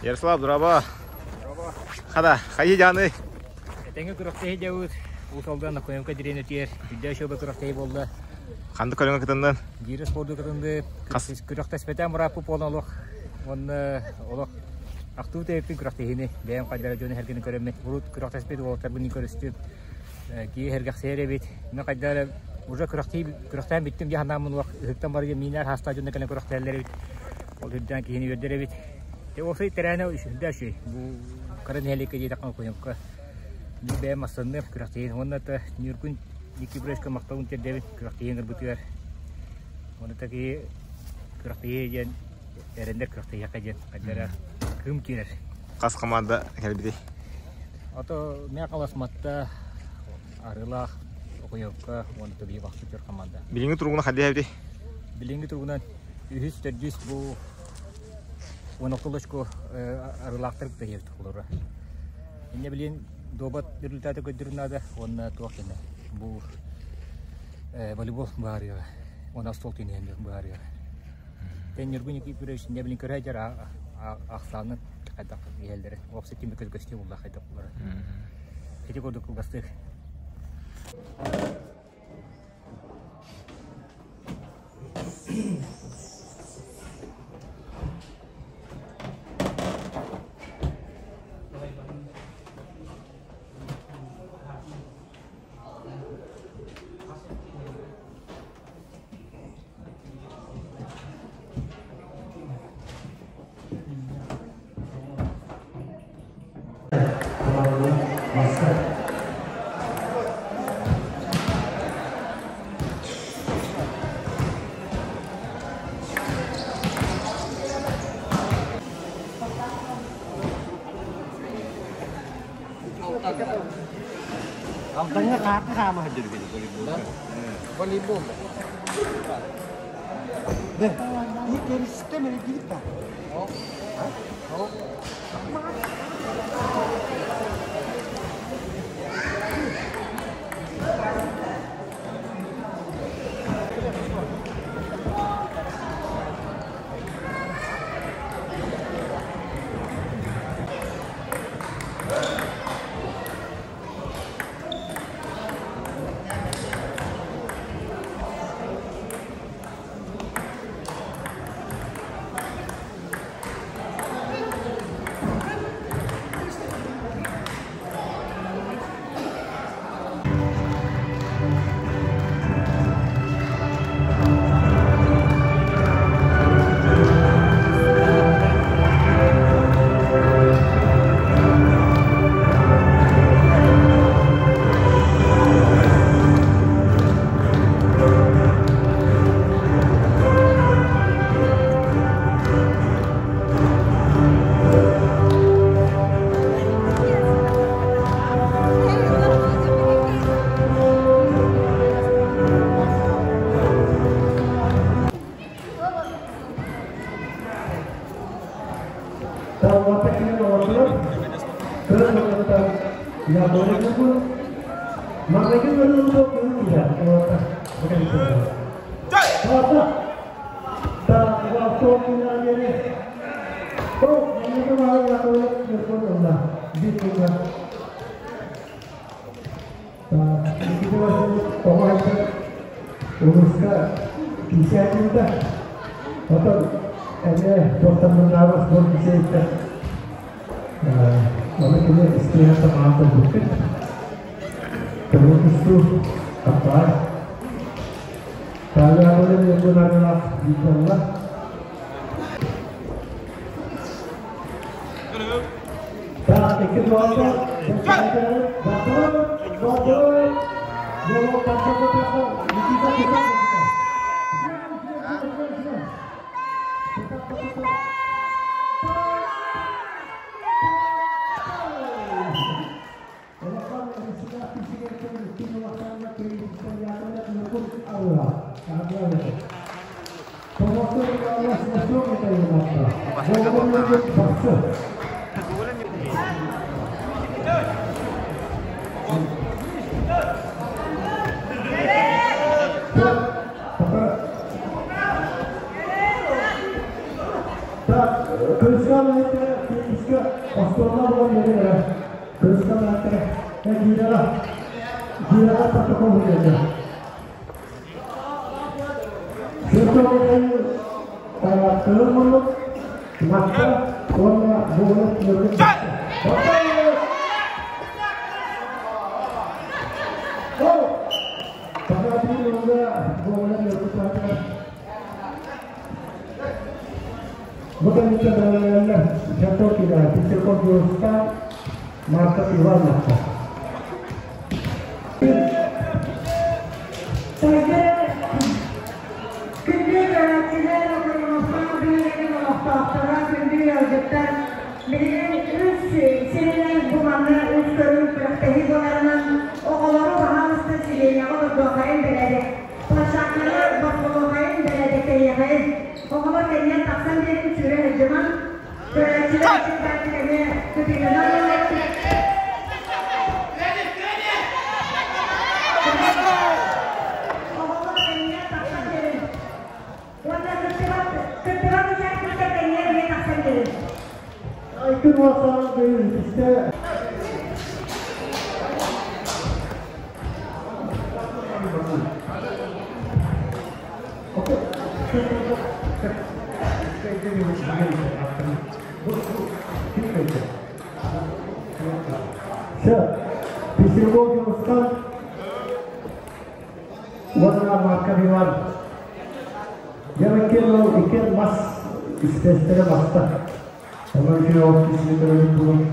Ярослав, дорообо. Хада, хайыы дьааны? Этэҥҥэ күрэхтэһии дьабыт. Уус Алдан Окоемка дириэнэтигэр үрдээ шоба күрэхтэһии буолла. Ханнык көрүҥҥэ кытыннын? Гиирэ спорду кытынды. Күрэхтэспэтэ мурааппы буолан олох. Уонна олох ахтыы тэйэппин күрэхтэһиини бэйэм хайдара дьону эргини көрөммүн. Урут күрэхтэспит уолаттарбын көрүстүм. Киһи эргэхсийэр эбит. Мен хайдара уже күрэхтээн бүттүм дии санааммын олох ыһыктан барыйа миинээр хаастаах дьонно кэлэн күрэхтэһэллэр эбит. Ол үрдээн киһини үөрдэр эбит. Уопсай тэрээһинэ үрдэ үчүгэй. Бу кыра нэһилиэккэ диэтэххэ Окоемка биир бэйэм астынным күрэхтэһиин уонна да Ньургун Никифоровичка махталын тиэрдэбин күрэхтэһиин ырбытыгар. Уонна да киһи күрэхтэһии диэн эрэнэр күрэхтэһиэххэ диэн хайдара кыым киирэр. Хас команда кэлбитий? Ото мэ Халасматта, Арыылаах, Окоемка уонна Тобии Бахсытыр команда. Билиҥҥи туругунан хайдах эбитий? Билиҥҥи туругунан үһүс, төрдүс бу 16 очко арыылаахтар кытта олоро. Инне билин дуобат результаты көрдөрүн наада уонна туох кэнэ бу волейбол баарыга уонна остуол тенниһин баарыга. Тен Ньургун Никифорович инне билин көрө дьар ахсаанын хайдах иһэллэрин уопсай түмүк көстүү булла хайдах булара. Ити курдук кылгастык. Алдаҥҥа хаарты хаама сылдьар волейболга. Волейбол. Дьиэҕэ протокол суруйда. Кыһыл муннук, Матта уонна Бугунов Ньургун Бу кэнниттэн бэлэмнэнэллэр Жантокина, Петряков Дьулустаан, Марков Иван Матта. Күндү көрөөччүлэр, Окоемовтаах бөһүөлэгин олохтоохторо, күндү ыалдьыттар, билигин үс сиринэн бу манна үс көрүҥ күрэхтэһии буоларынан оҕолору баһаалыста сидиэнньэҕэ олордуоххайын бэрээдэк, площадканы босхолуоххайын бэрээдэктэһиэххэйин. Оҕолор кэннигэр тахсан биэрин сүүрэ сылдьымаҥ. Көрөөччүлэр сирбээччик эмиэ кытыытынан олорун. Оҕолор кэннигэр тахсан биэрин. Уонна кыттыбат кыттыбат участниктар кэннигэр эмиэ тахсан биэрин. Айкын уолаттар бэйэтистэ Петербург Дьулустан уонна Марков Иван. Дьэ иккиэн ол иккиэн мас истэстэрэ баста. Онон үчүгэй ол киһини көрөбүт буолан.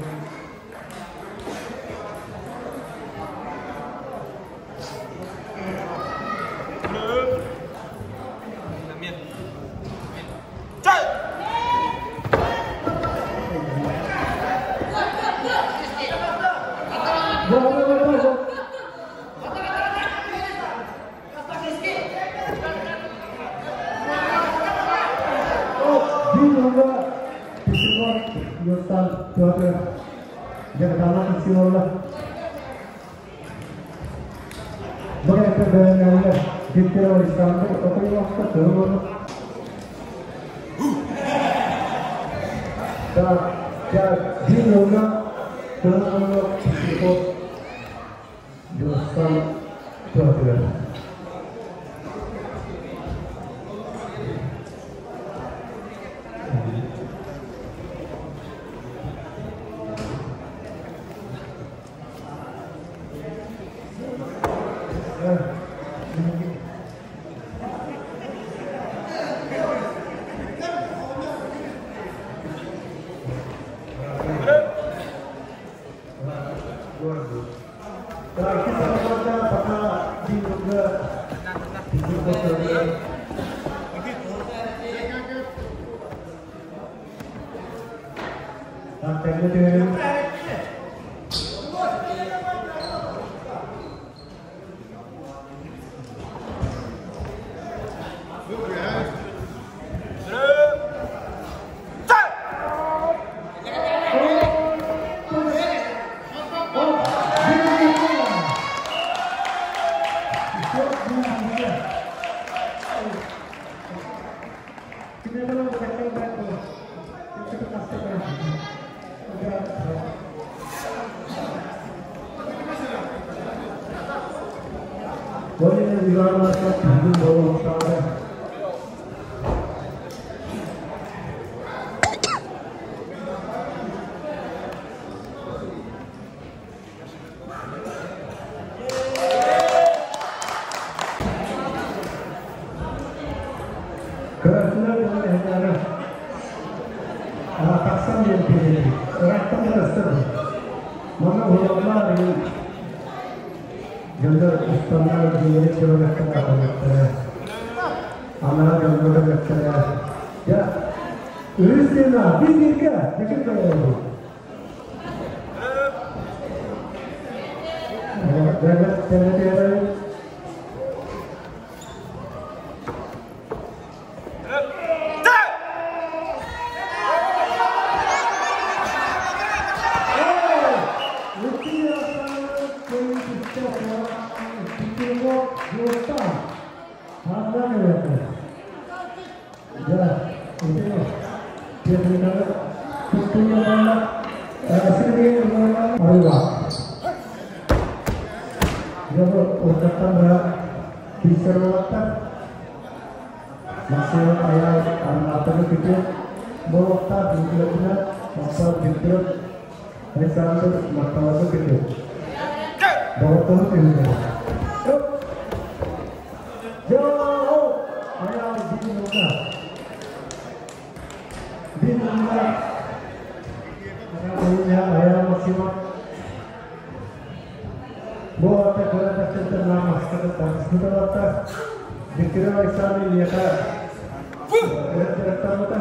Биир Петербург Юртан Петр Дьагдана Исиловна Бу кэнниттэн бэлэмнэнэллэр Виктор Александр Окоемовка кыһыл Биир ыалга кыһыл Петербург Дьулустан Петр. Көрөөччүлэр уонна эһэлэрэ тахсан диэн киһи ыраахтан да көстөр. Манна уһуйаллар дьоннор устаннар дьиэлэрин дьонугар аталлара. Анара дьоннор көрүөхтэрэ. Я үһүс сына биир бииргэ декин көрөбүт. Киирсэр уолаттар. Максимов Айаал Арматовы күтүөт буолуохтаах Дмитриевна Максим Дмитриев Александр Махталасы күтүөт. Доҕоттору түһүллэр. Дьоо! Айаал Дмитриевна. Дмитриевна Айаал Максимов Бу аата кыра тахсыттан маска Дмитрий Александр Ильяха дьарыктаммыта.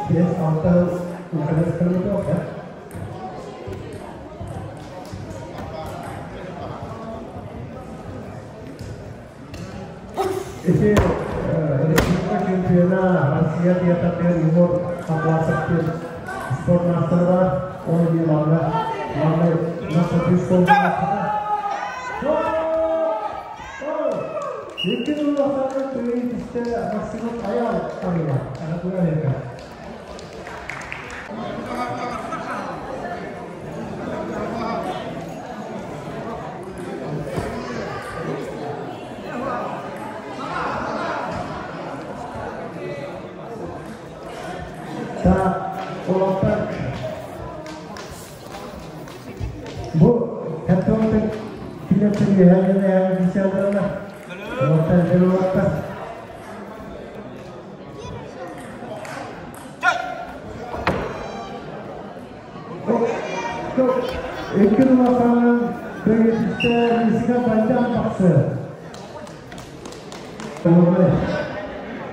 5-6 дьарыктаммыта. Ити республика чемпиона Россия диэтаппыгар Егор Атласов диэн спорт маастара бар. Ол эмиэ манна манна наша Икки улаханна тыйын истэ Максимов Аял арыйа. Ана Так, олохтор бу католик килэттин үөһээн дисэллэр олохтор дьыллаттар. Икки улаханын бөгөтүстэ Мисика Байдан тахсы.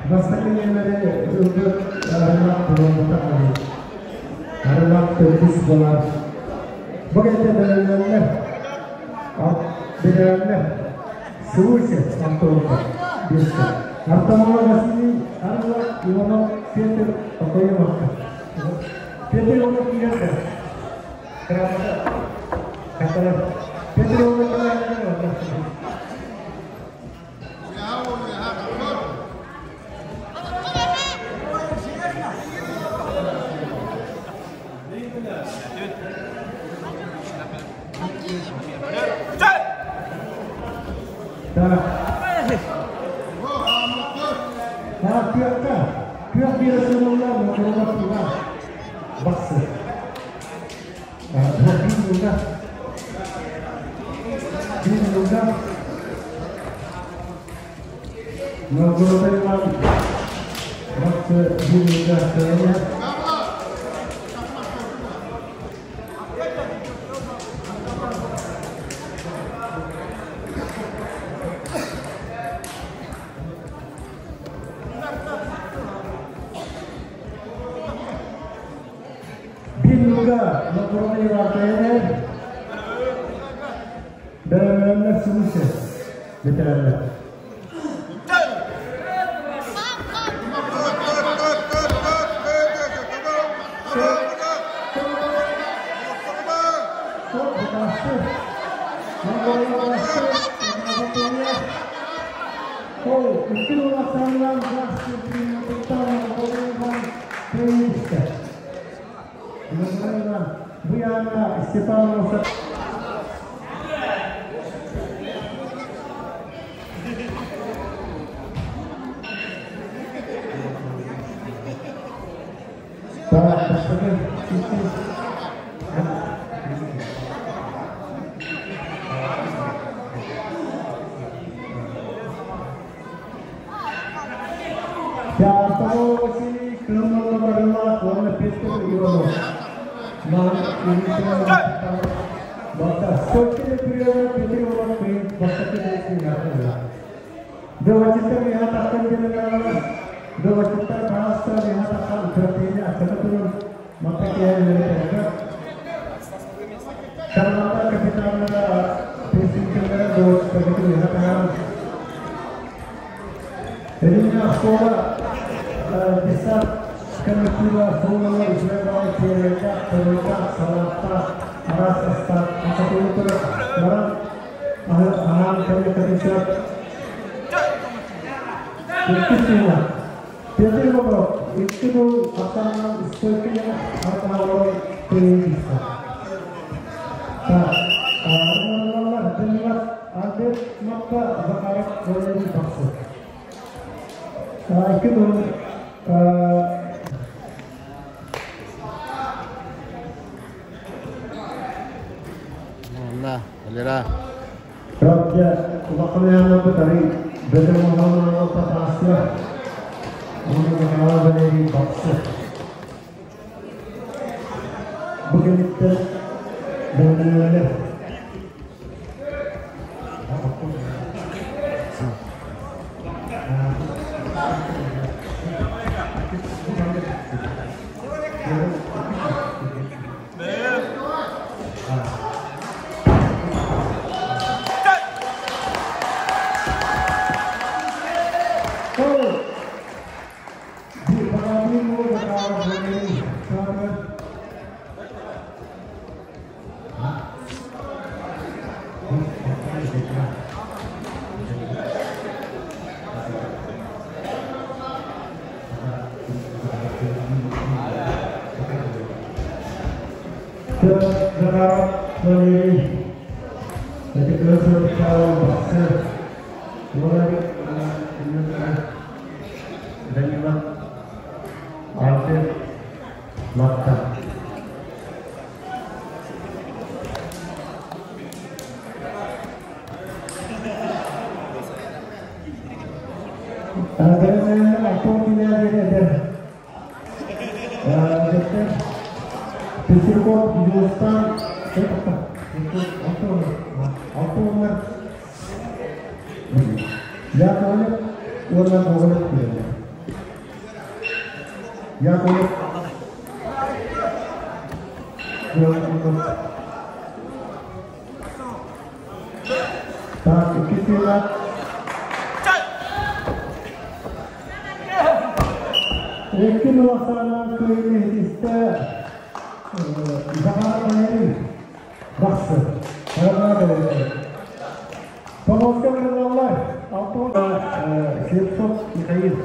Бастакы нөмери ылбыт Арылак Туруҥта Арылак төрдүс буолар. Бу кэнтэ бэлэмнэннэр, бэлэмнэр свыше Антонка беске. Артамова Василий Арылак Иванов Петр Покоевовка. Петр Иванов киирэр. Грамота. Каталар. Петр Иванов Так. Так, күөхкә. Күөх биэрэ сылылла, Иван Бақсы. 1 жылда. 1 жылда. Новгород Иван Бақсы 1 жылда кыайар. 1 жылда Новгород Иван кыайар. Бәрәмәләр свыше. Ветерандар. Ол икки улахсанынан Бу яна Степанов Так, бастакы Артамов Василий, Кырмалы Барыла, Уонна Петр Иванов. Бата, стойкele приема Петр Иванов бастакы Довачиттар миха тахтан делегалар, довачиттар баастар миха тахтан Украина аттана мата киһи Кармата капитаннара президенттера довачиттар миха тахтан. Elina школа десант коллектива Фрумова Израиля Терека, Терека, Салата, Арас Астат, Асатулутар, Маран, Ахан Каликатича, Иккисина. Петр Иванов, икки Атанан стойкина Атаналар Терекиса. Так, Арманлар, Данилов, Альберт Макка, Захаров, Валерий Бахсов. Икки Онна, Валера. Рабдя улахан аяннарбыт арый бөдөҥ оһоонун Татаасыа уонна Михаил Валерий Бахсы. Бу кэнниттэн бэлэмнэнэллэр. Данила Альберт Матта. Петербург, Юлстан, Алтоннар, Яковлев уонна Гоголев күрэллэр. Яковлев Так, икки тыына. Икки нуласаанан кыайыы истэ Захар Валерий Бахсы. Помостка вырылаллар. Алтон Слепцов Михаил.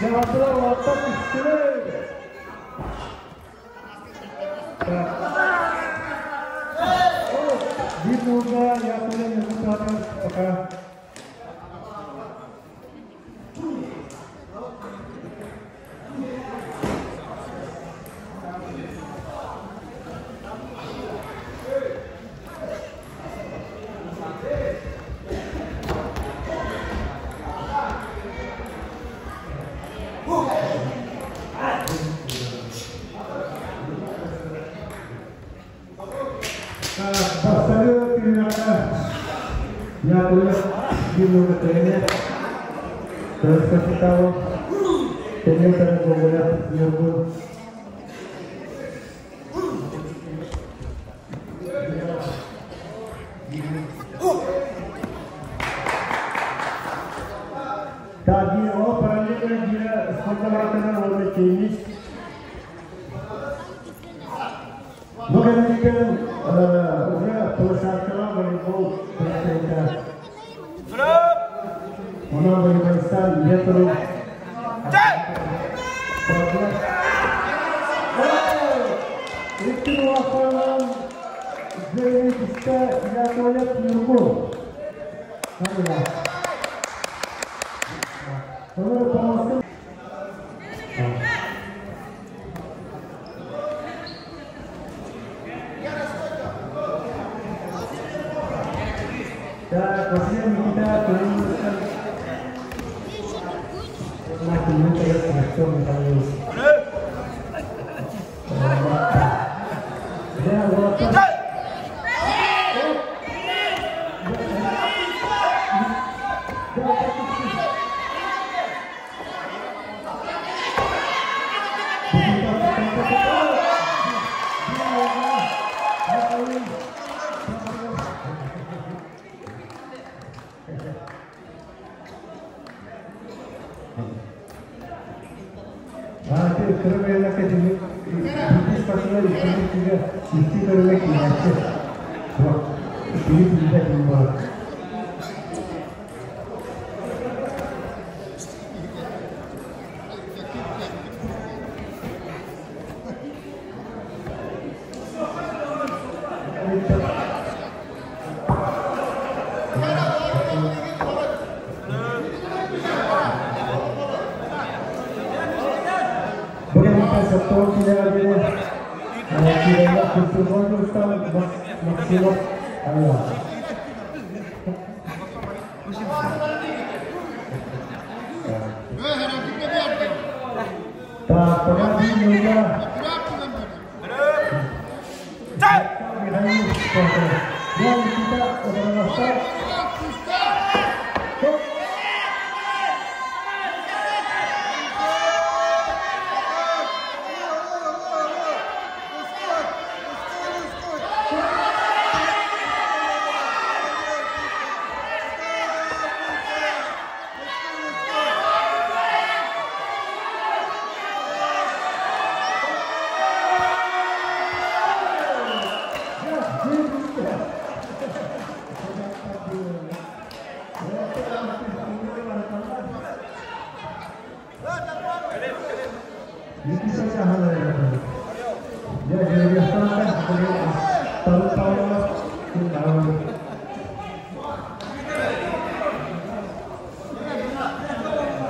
Cevaplar ortak üstüne. Bir nurda yapılan yumurtalar пока. Бастакы түһүмэххэ Яковлев биир Капиталов, Тенетер Гоголев, Ньургун. Таги о параллельно гира спортоватына уонна теннис. Бу кэнниттэн уже площадкаҕа волейбол күрэхтэһиитэ. Онон волейболистар үлэ турун. Икки улаханан Зенитистэ Яковлев Ньургун. Онон помостун Так, Василий Никита, Артем Михайлович. Аты кыра бэйэлэккэ тимир Бритиш спортсмен иккини иккигэ икки көрүҥэ киирээччи. Суох. Киһи билбэт буолар. Бу кэнниттэн Сотторун киинэҕэ диэри киирэллэр Культурнай Кыргызстан Максимов Айылаах. Тааттаҕа биир ыалга Михаил Петрович. Бу Никита Отоновтар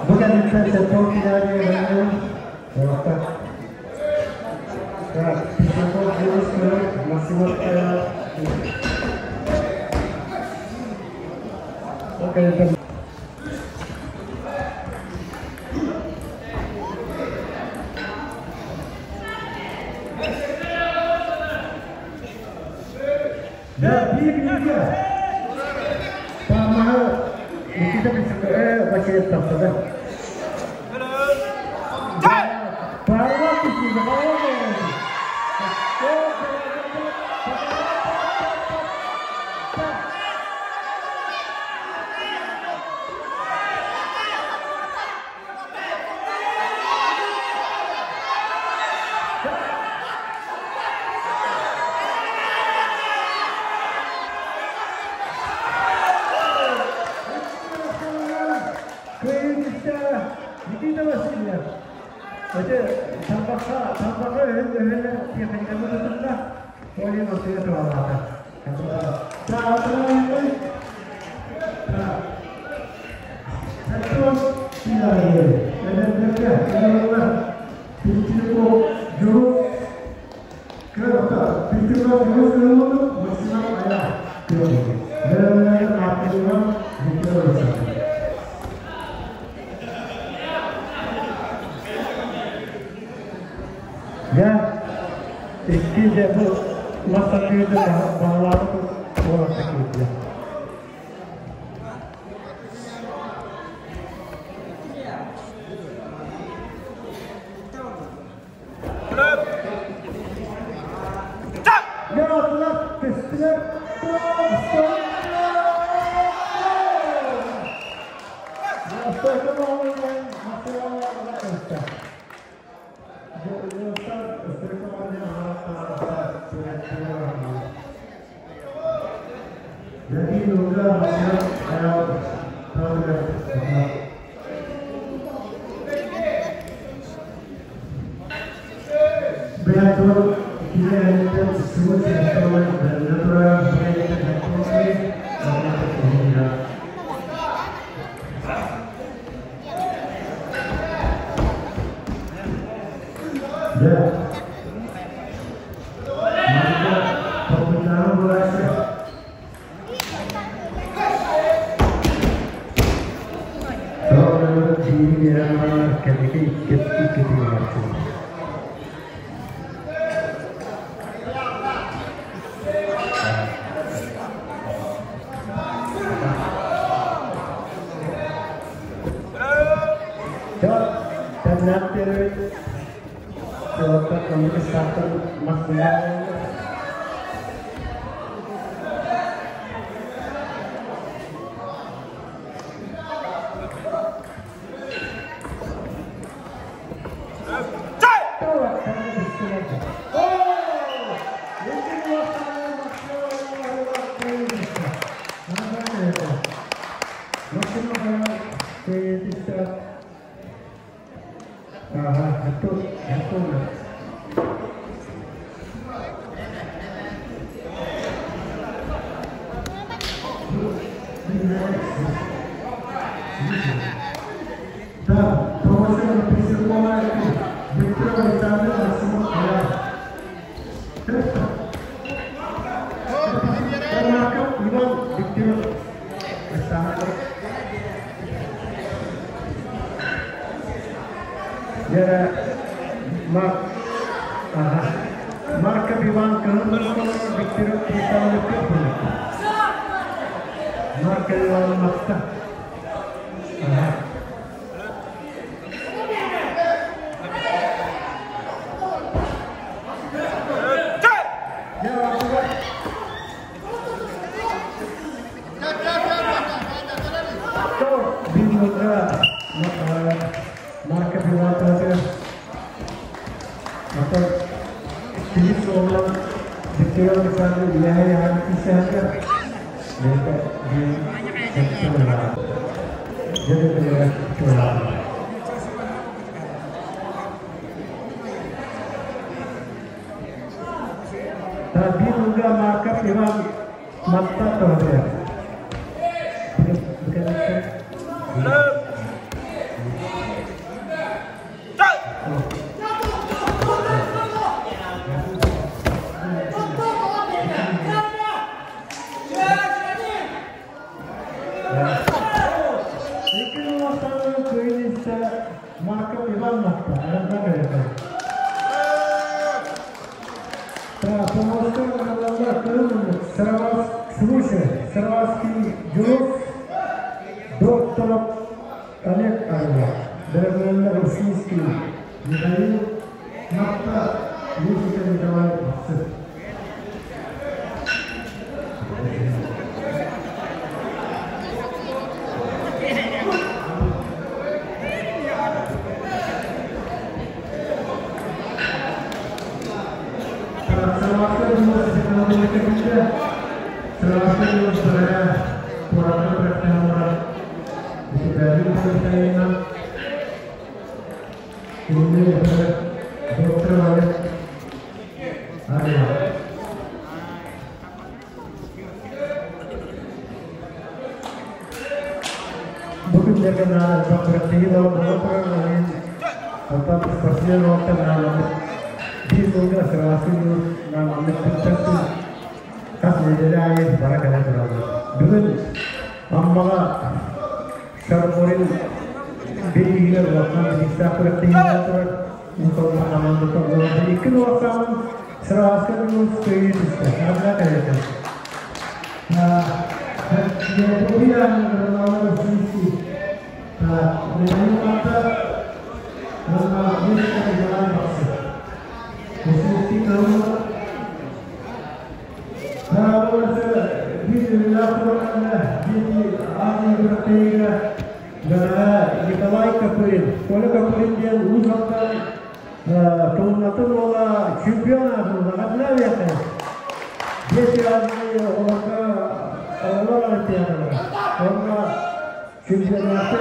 Бу кэнниттэн Сетон кинээри Да, биир-бииргэ. Таамаһы Никита Васильев тахсада. Павлов Никита Васильев. Эти тарбахха тарбахха өһүн өһүнэ тиэхиньиканы тутунна. Олин отуйа туһалаата. Дьэ, икки дьэ бу мас тардыыта баҕалаабыт уолаттар киирдилэр. Дьэ, аттылар, түстүлэр. Кыайыыта Ага, готов, готово. Да, Томасена Присякова, Виктор Александр Максимов, Марков Иван Викторов Александр. Дьэ, Марк, ага. Марков Иван Кыһыл Викторов Александр Марков Иван Макса. Ага. Марков Иван Татев. Оттон Филипп Соломон Виктория Александр Илья Иванович Биир Марков Иван Маттатов. Марков Иван Матта, Слушай, Дюров, докторов Олег Орлов, Дорогой Российский Михаил Матта, Музыка Николай Максим. Бүгүн Аммаҕа Шарморин бирииһигэр улахан бириистээх күрэхтэһиилэр турар. Икки нуорсаамын Сыраҕаска Ньургун кыайыы түстэ. Арда кэлэтэ. Николай Копырин. Коля Копырин диэн Уус Алдан Тулунатын уола чемпион аатырда. Ханна Дети оҕолор олимпиадалара. Онно чемпионаты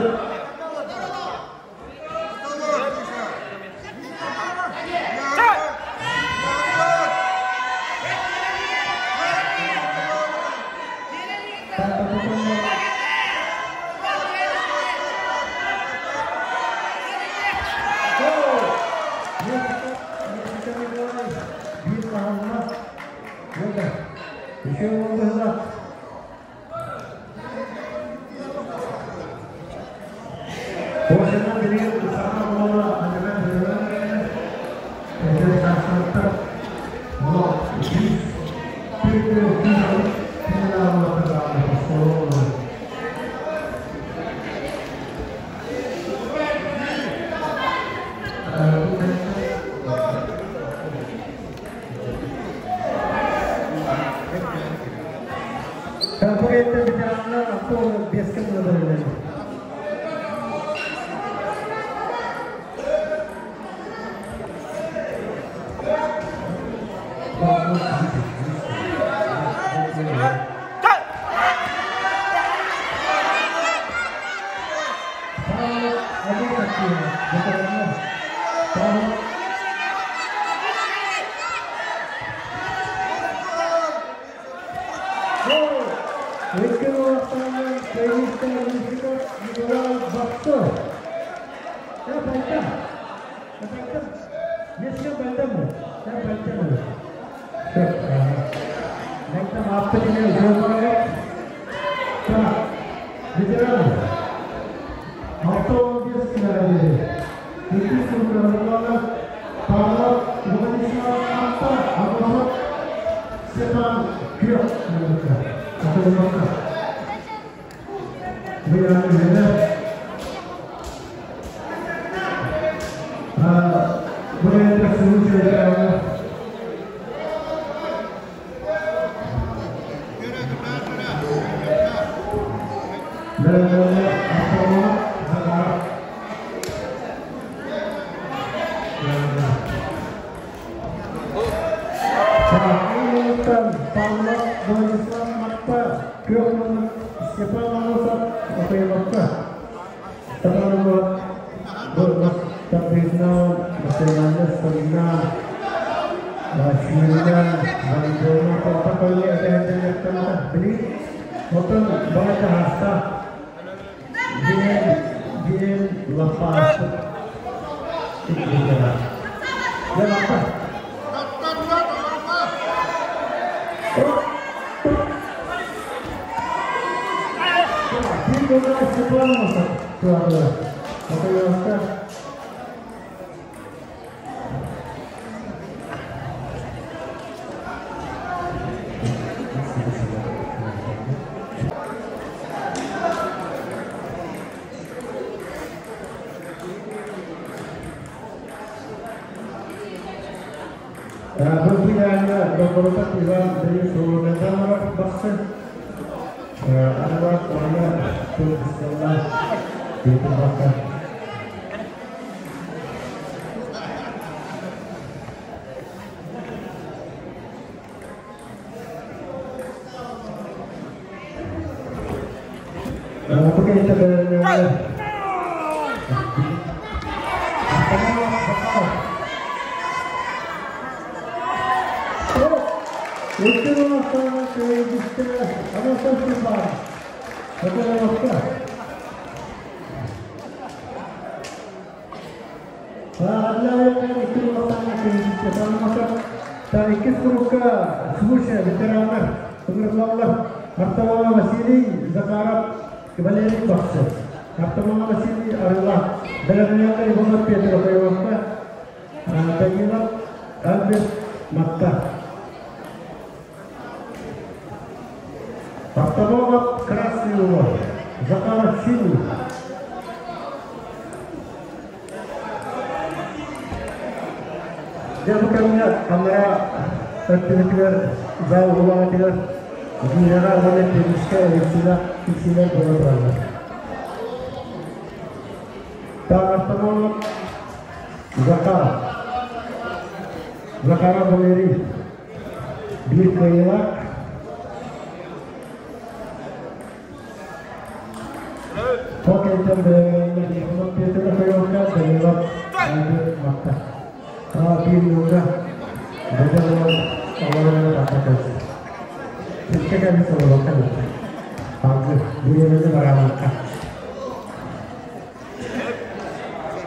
Амосов киирэр. Ветераннар. Икки уолаттарынан Кыайыыстар Мишиков Николай Бахсов. Я пойдем. Я пойдем. Если пойдем, я пойдем. Мантан ааппытыгар дьуолларыгар ветеран 65 килоҕа диэри иккис сылга Павлов Владислав Аппа Аммосов Степан Күөх Атыллыбакка Быйаҥы Бу случай Павлов Владислав Матта, Күөх Степан Амосов Отойбокка Степанова Тапризна, национальная старина, сүүрүнэн, волейболунан тохтокойу этэһэрдэн били отон баҕа хаста диэн диэн лаппааспыт иккитэ. Дьэ лаппа. Николай Степанов туары. Отойоста. Бу Добротак Иван Борисович бахсы. Арбат уонна Туркесталлаах Петр. Бу кэнниттэн Артамова Василий Захаров, Валерий Бахсев. Артамова Василий Арыла. Бэлэмнээх Иванов Петр Хайвакка, Данилов Альберт Матта. Автономов красный угол, Захаров синий. Дьэ бу кэмҥэ анараа өттүбүтүгэр зал улаҕатыгар Гирэҕэ уонна теннискэ Алексейлаах киксиилэр буола тураллар. Так Автономов Захар. Захаров Валерий биир кыайыылаах. Ол кэнниттэн Петр Михайловка Данилов Альберт Матта. Биир уолга бөдөҥ уол олорон тахса Сикке кэлин сололокка бүттэ. Салгыы бириэмэни бараабакка.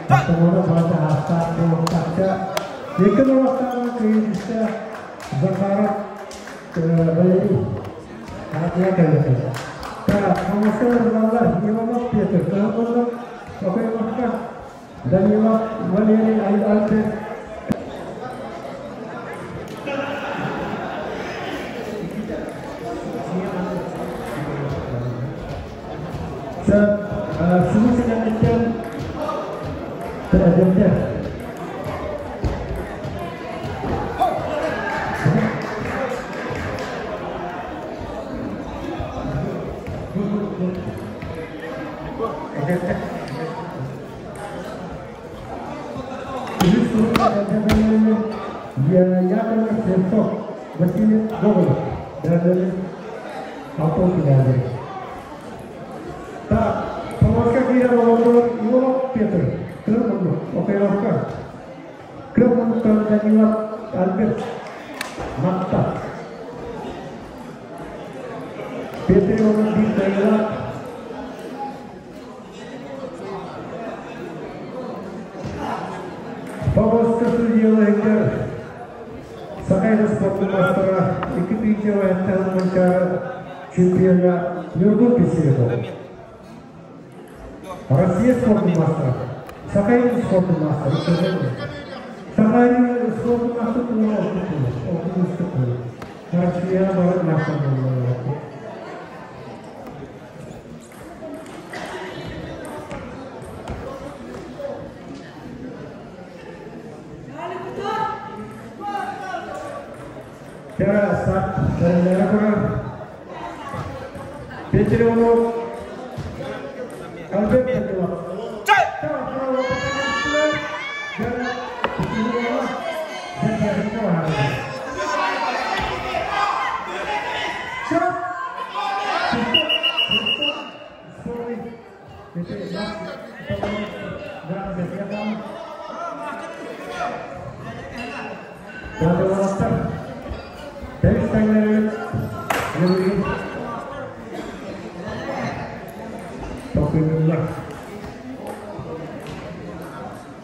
Автомобиль баата аастаах буолуохтаахча. Екі нолаттааҕы кыйыытыста Захаров Валерий Аатыйа кэлбитэ. Так, Хамаска ырылаллар Иванов Петр, Кыһыл Окоймакка Данилов Валерий Альберт. Сылы сэнэмиттэн эдэрдэр. Эдэрдэр. Үһүс турукка эдэрдэр Яковлев Слепцов, Василий Гоголев. Бэрдэрин алтын килээдэр. Так, помощка киирэр олордулар Иванов Петр. Петр, Кырманов, Окоевка, Кырманов Данилов Альберт, Матта. Петр Иванов биир кыайыылаах. Павловска судьяларыгар Сахайда спортун маастара 2007 Манчаары чемпиона Ньургун Кисиев. Россия спортун маастара, Сахайда спортун маастара, Сахайда спортун маастара тула Россия бары мастер болула. Петр Иванов, Альберт Данилов.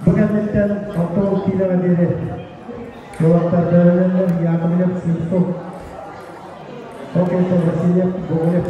Бу кэнниттэн 60 киилэҕэ диэри уолаттар бэлэмнэннэр Яковлев, Слепцов, Окинцев, Васильев, Гоголев.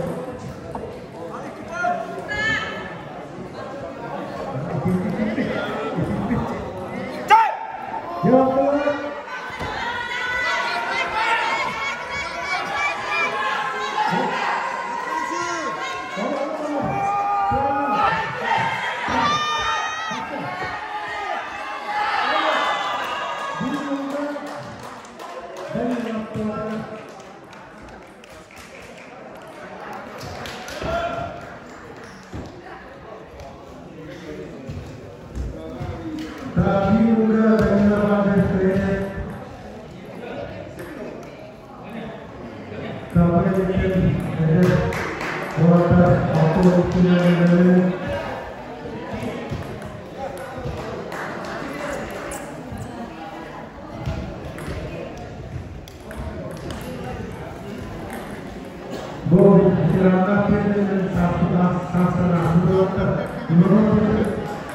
Бу ветераннар күнүнэн саастанаахтар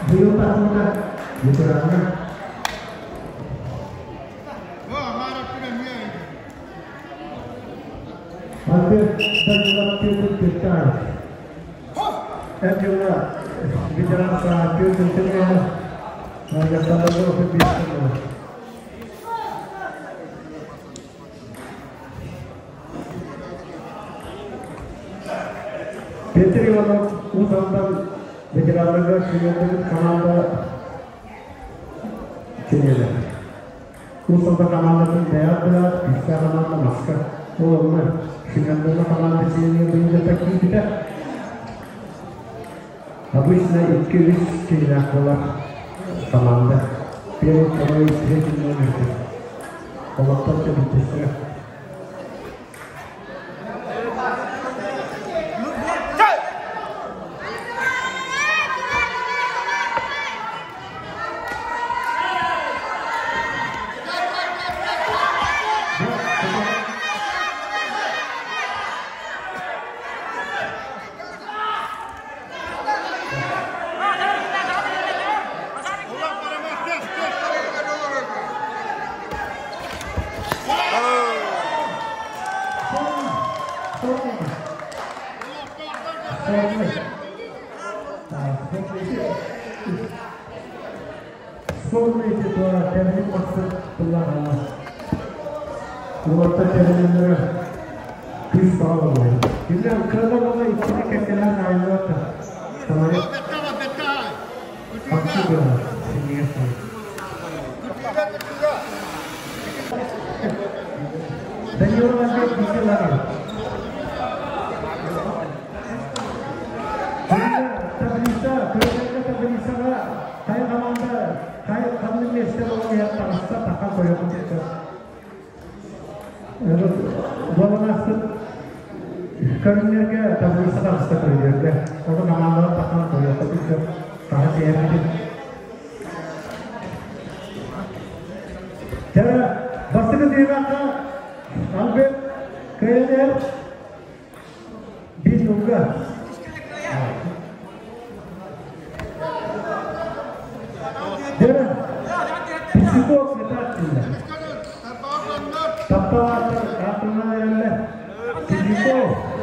быйыл тахсыбыта ветераннар. Альберт Данилов Петр Петраев. Әділла ветеран Петр Петраев. Петр Иванов Уус-Алдан ветераннарга сүүрдүбүт команда чилиэнэ. Уус-Алдан командатын бэйэҕит билэҕит, күүстээх команда Москва. Ол онно Семендона команда чилиэнигэр быйылгыта киирбитэ. Обычно 2-3 чилиэнээх буолар команда. Первый, второй, третий номер. Олохтон бүттүстэрэ. Спорный туа тәрбие мақсат тыллаҕына уолаттар тэрилиннэрэ күүс баҕа буолар. Кинилэр кыра буола иккини кэккэлээн аайыллыбаттар. Самолет хапсы гынар, синньигэс буолар. Данилов Альберт бииргэ Таблица, көрүҥҥэ таблицаҕа хайа команда хайа ханнык миэстэ буолан иһэр таҕыста тахан көрүөххүн сөп. Буолан ааспыт көрүҥнэргэ таблица таҕыста көрүллэргэ. Ону командалар тахан көрүөххүтүн сөп. Хаһан иһэрбитин. түһүмэххэ Альберт кыайан биир нолга. Дера, Психов метательно. Тапталааттар аатынан эрэллэр. Психов.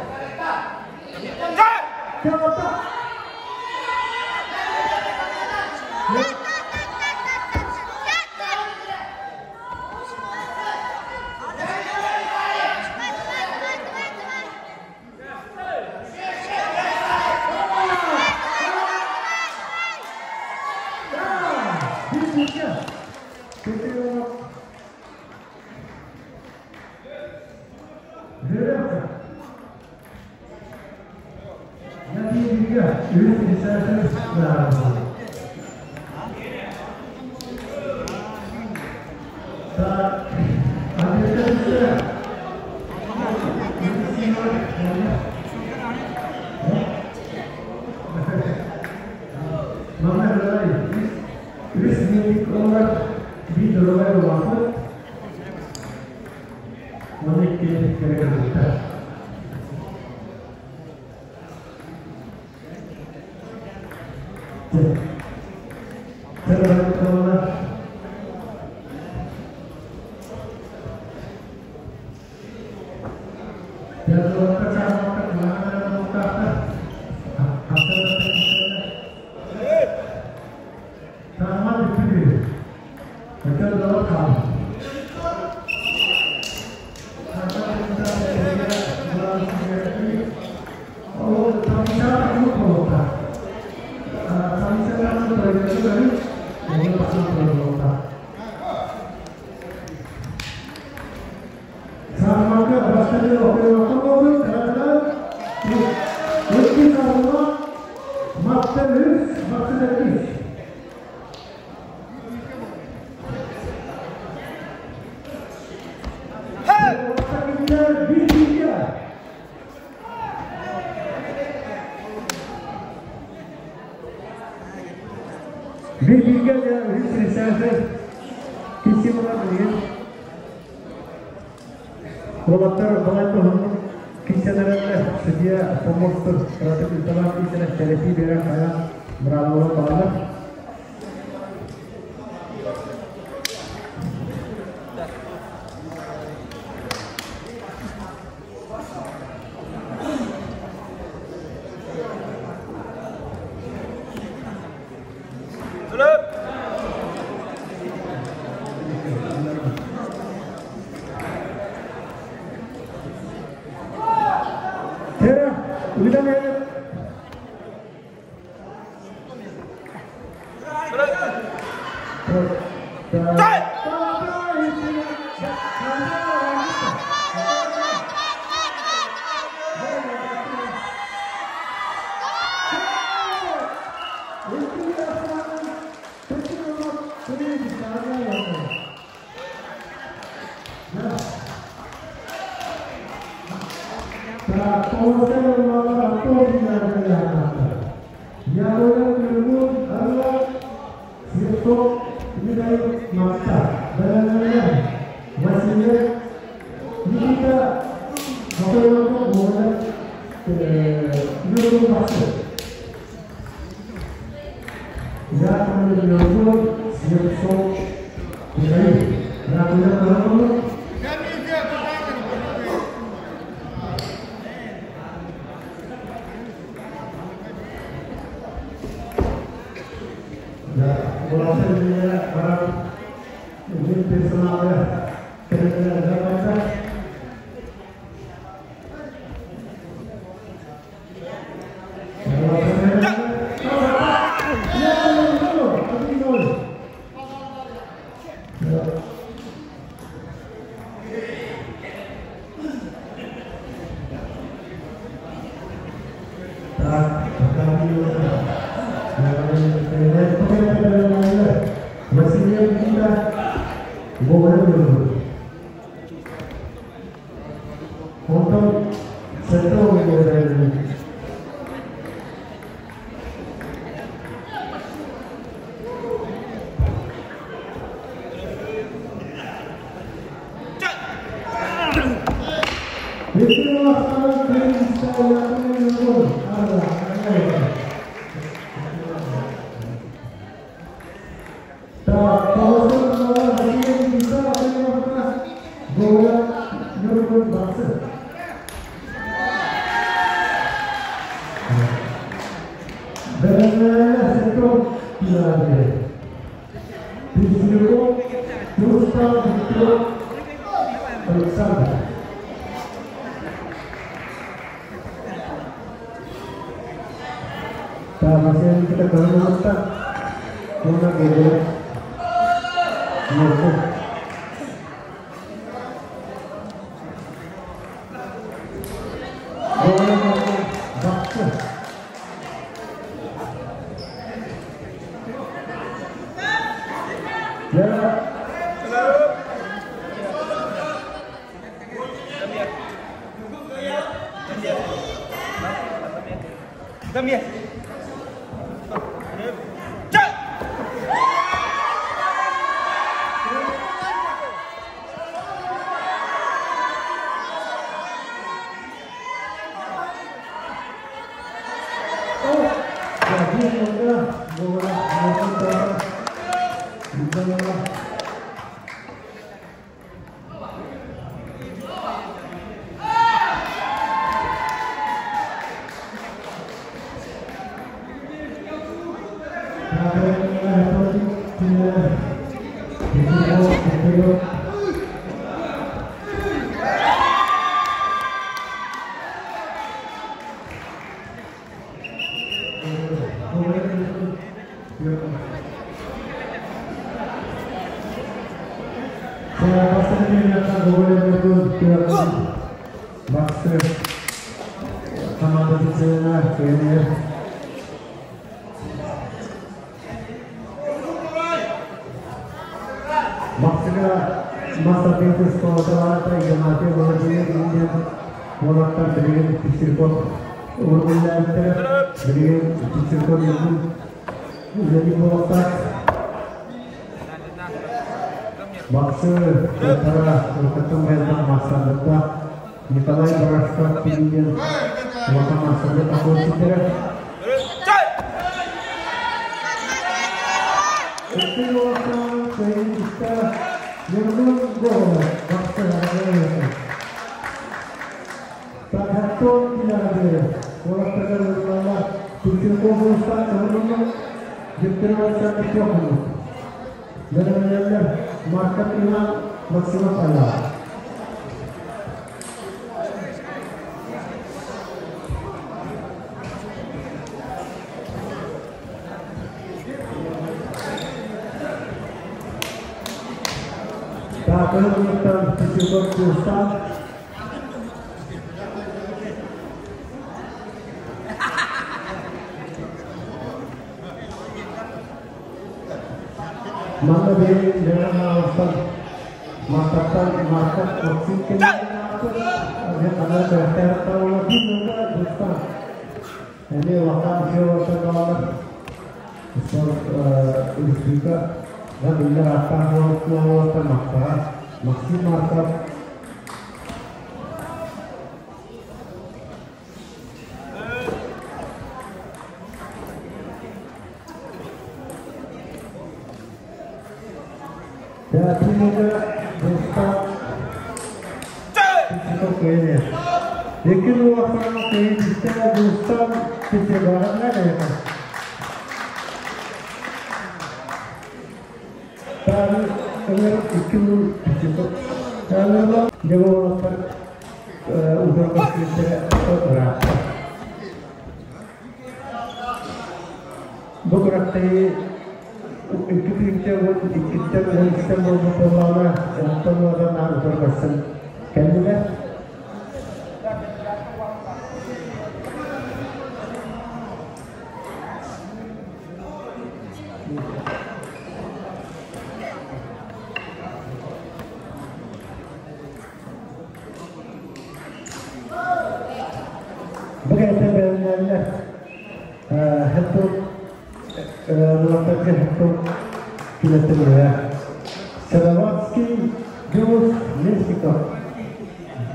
Салаватский, Юс, Мексика,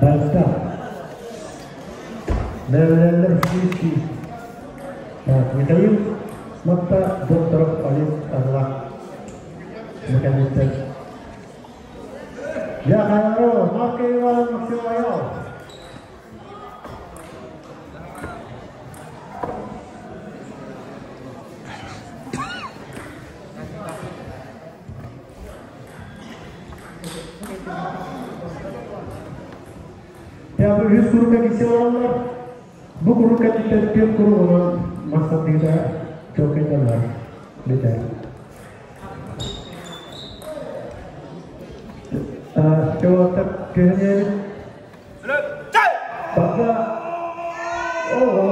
Бальта. Бэлэмнэр сүүс Так, Михаил Матта Докторов Олег Орлак Механиктер. Я Хайаро, Марка Иван Максимаял. Театр үс курукка кисе олороллор. Бу курукка титтэн түөрт курук онон мастардыыта чуолкайдаллар. Бүтэр. Чуолаттар түһэн Бага Ого.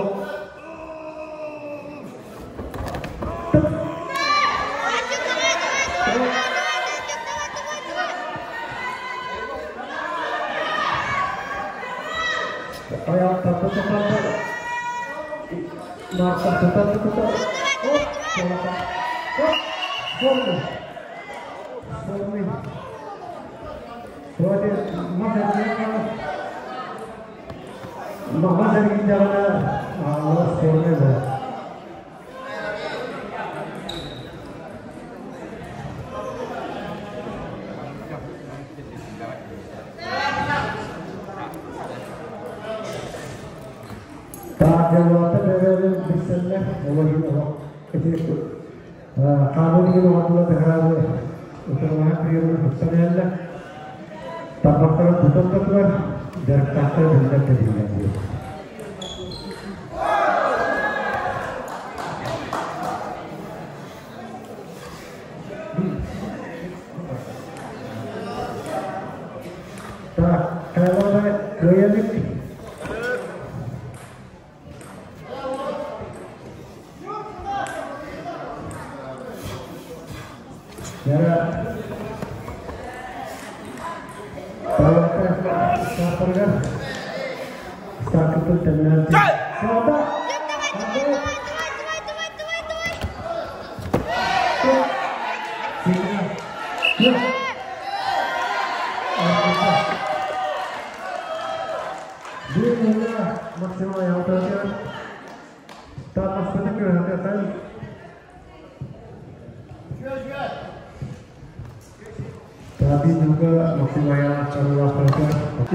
Тарбахтарын тутан да турар, дьарыктаахтара биллэр да биллэр Так, Кайлада кыайалык. Яра Саапарга Саакытын тэннээн Саата!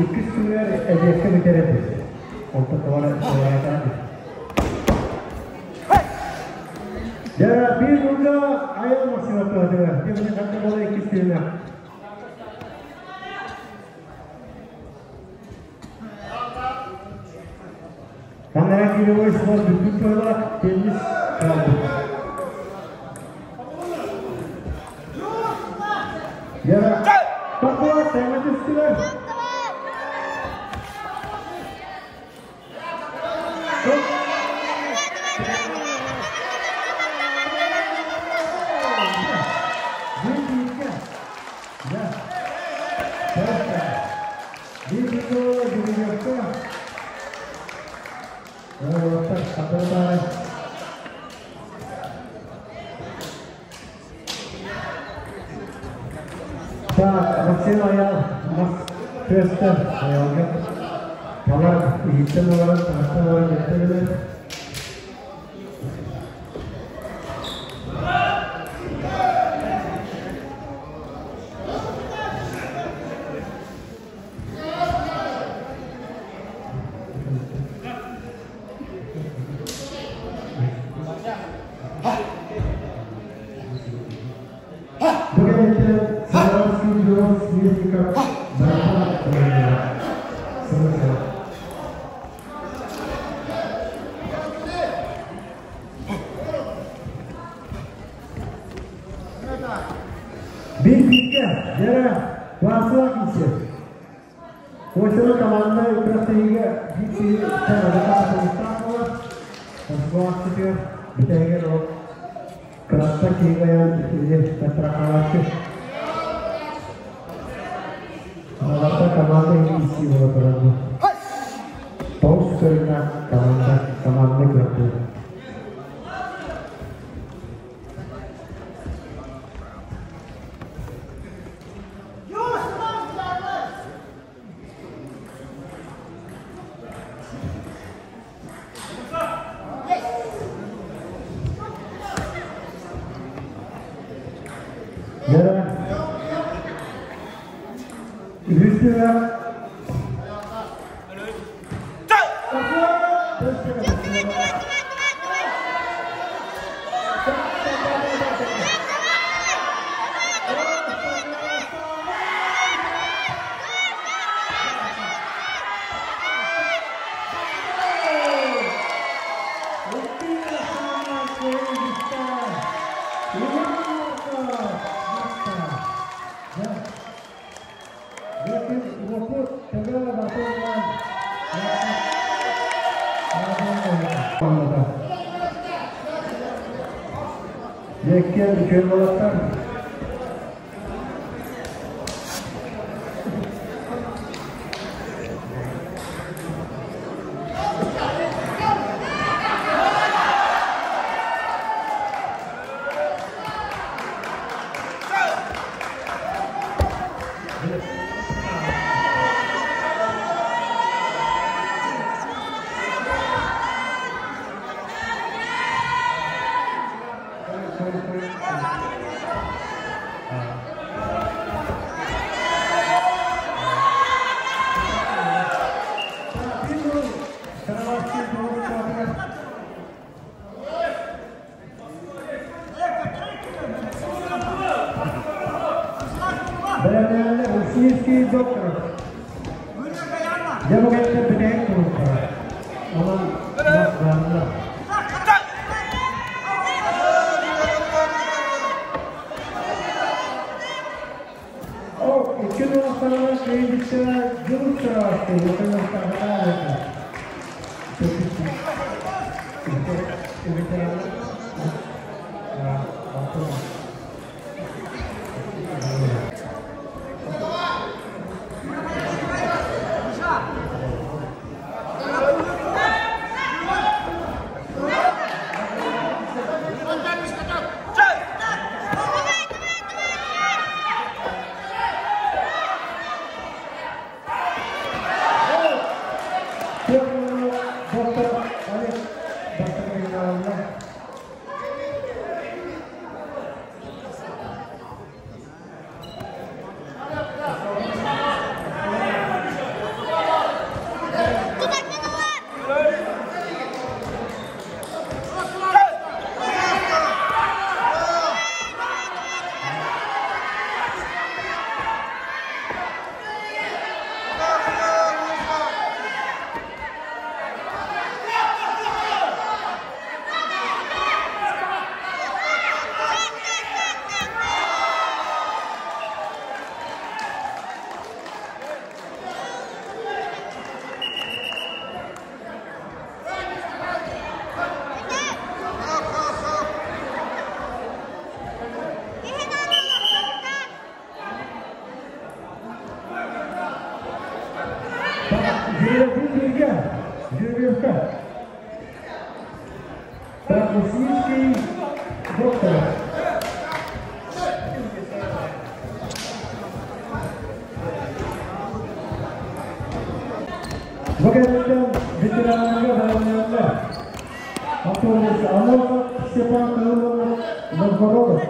Иккис күнүгэр эбиэккэ бүтэр этим. Онтон тоҕо Дьэ, биир нуга айан Максима туһатыгар. Дьэ, ханна буола иккис күнүнэ. Камера кировой спорт бүппүт туһалаах теннис хаалбыт. Дьэ, Папа, тэҥэ түстүлэр. Так, Максим Аял, мас көстө аялга талар иһиттэн олорон таһыттан олорон эттэлэр. Бу кэнниттэн Саратовский бюро смертников барыта сылы Биир бииргэ дьэрэ Василак исэ. Осера команда күрэхтэһиигэ биир киһи саҥарыта буолар. Москва акциятыгар бүтэһигэр ол кыраттан киһи айан или страховаччы. Аларда команда иһии буола турар. Тоҕус көрүҥнээх команда команда күрэхтэһии. Яра Үһүс Еккен үчүн болаттар. Российский доктор. Российский доктор. Бүгіннен ветеранларға баянлар. Автобус Амосов Степан Крылов Новгородов.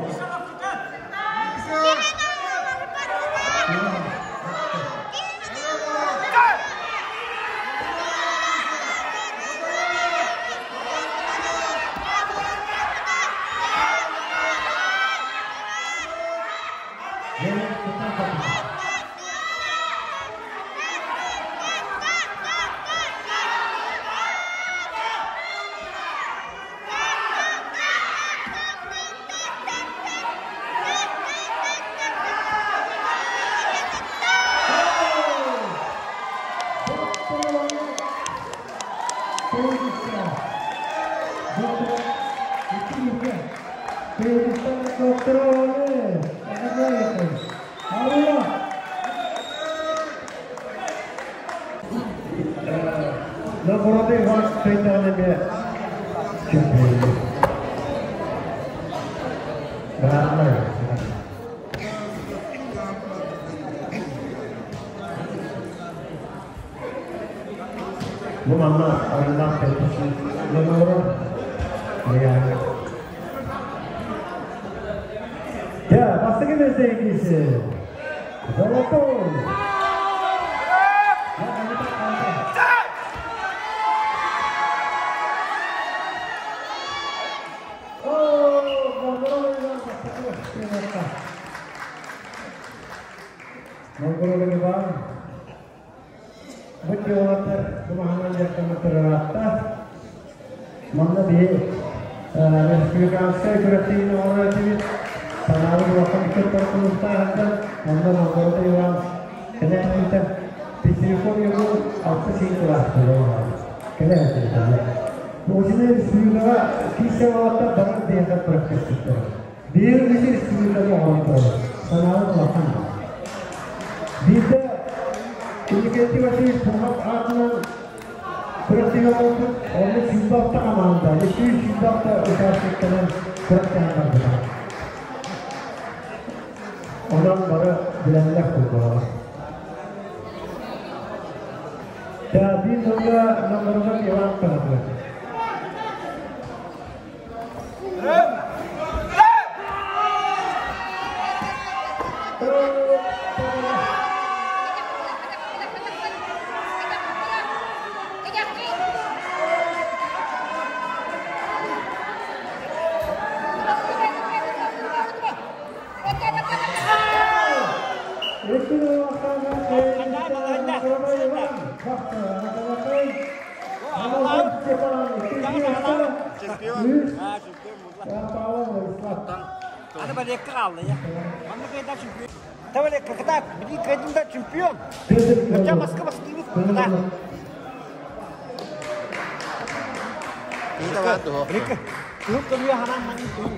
Бу манна арыылаах кэлбит дьон олорор. Дьэ, Бастакы миэстэҕэ Золотой. Монгол Иван Бу дьыалатар кумаһынан дьарыктаммыттар ыраатта. Манна биһи республиканскай күрэхтэһиини оҥорор этибит. Санаабыт улахан ыччаттар кулуктааһыттан онно Новгород Иван кэлээһинтэн Петряков Егор алта сиин кылаастар кэлээһинтэн. Бу республикаҕа киирсэ уолаттар бары биһиэхэ күрэхтэспиттэр. Биир үс республиканы оҥорон турабыт. Санаабыт улахан. Биирдэ Иннокентий Васильевич Пухов аатынан күрэхтэһии оҥорбут, онно 106 хамаанда, 226 участниктанан күрэхтэһэн барбыта. Онон бары билэллэр курдук. Биир сылга Новгородов Иван Павлович. Аны балекка хаалла я. Манна кайда чемпион. Та балекка кытаат, били кайдым да чемпион. Хотя Москва бастыыбыт кытаат. Балекка. Кыһыл көмүө ханаан манын туһун.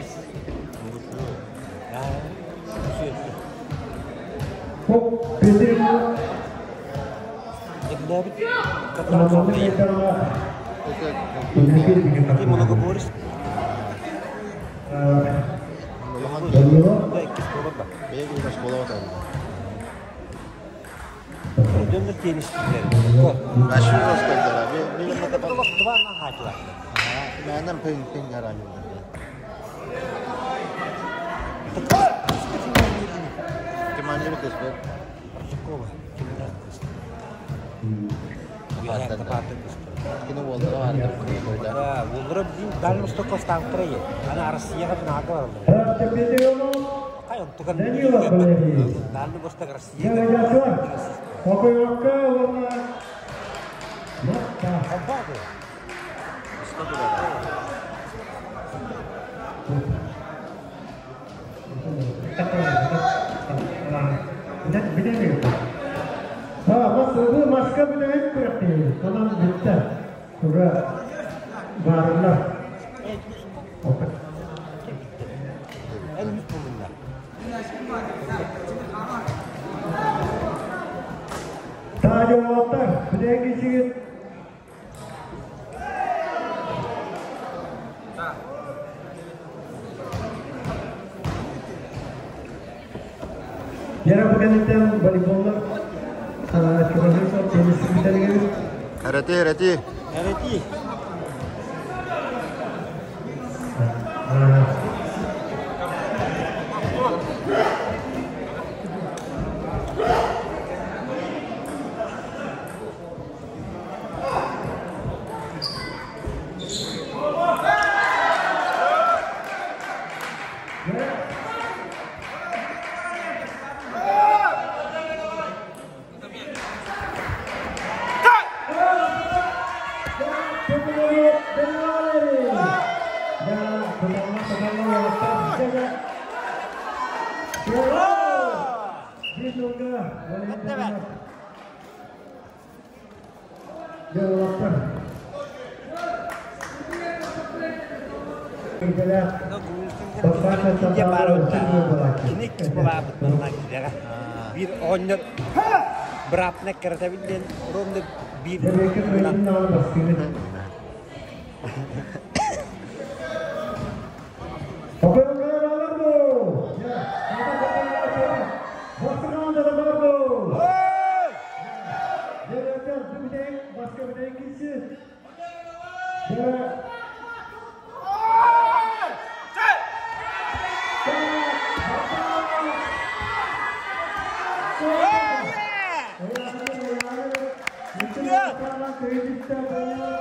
Хаалан көйүттэ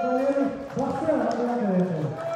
Валерий Бахсы аҕа.